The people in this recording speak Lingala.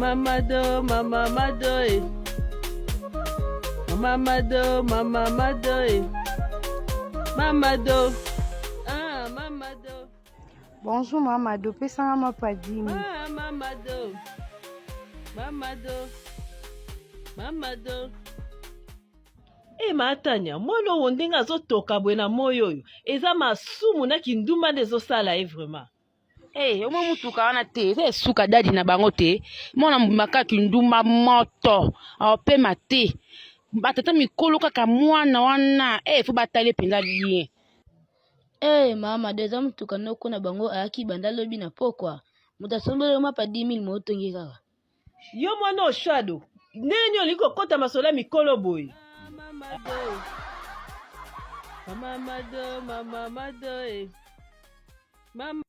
Mama Mado, Mama Mado, eh. Mama Mado, Mama Mado, eh. Mama Do. Ah, Mama Do. Bonjour mama Do, pesanga mapa dimi. Ah, Mama Do. Mama Do. Mama Do. E matania mwana oyo ndenge azotoka boye na moi oyo eza masumu na kindumba nde ezosala ye vraiment. Hey, omoi motuka wana te eza esuka dadi na bango te mwana mobimba kaka kindumba moto aopema te batata mikolo kaka mwana wana hey, fo batale mpenza bien. Hey, mama do eza motuka noko na bango ayaki banda lobi na pokwa moto asombeli yo mapa 10000 mootongi kaka. Yo mwana oshado ndenge nini olingi kokɔta masolo ya mikolo boye? Mama do, mama do, mama do, eh. Mama.